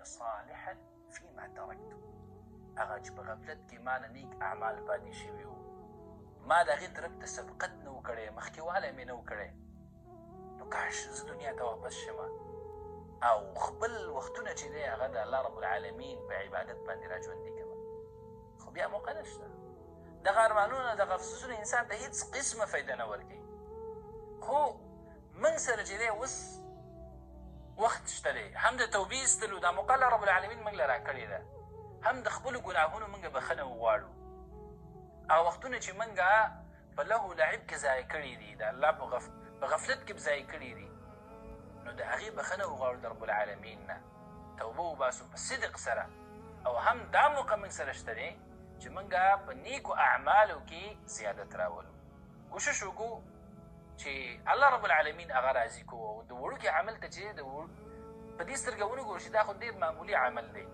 اعمل صالحا فيما ترکت. هغه چې په غفلت کې ما نه نیک اعمال پاتې شوي وو، ما د هغې طرف ته سبقت نه و کړی، مخکېوالی مې نه و کړی، نو کاش زه دنیا ته واپس شم او خپل وختونه چې دی هغه د الله رب العالمین په عبادت باندې را ژوندي کړم. خو بیا موقع نشته. دغه ارمانونه، دغه افسوسونه انسان ته هیڅ قسمه فایده نه ورکوي. خو موږ سره چې دی اوس وخت شته دی، هم د توبې ایستلو دا موقع الله رب العالمین موږ له راکړې ده، هم د خپلو ګناهونو موږ بخښنه وغواړو. هغه وختونه چې موږ په لهو لعب کې ضایع کړي دي، د الله په غفلت کې ضایع کړي دي، نو د هغې بخښنه وغواړو د رب العالمین نه، توبه وباسو په صدق سره. او هم دا موقع موږ سره شته دی چې موږ په نیکو اعمالو کې زیادت راولو، کوشش وکړو چې الله رب العالمین هغه راضي کو، او د وړوکي عمل ته چې د په دې سترګه ونه ګورو چې دا خو ډېر معمولي عمل دی.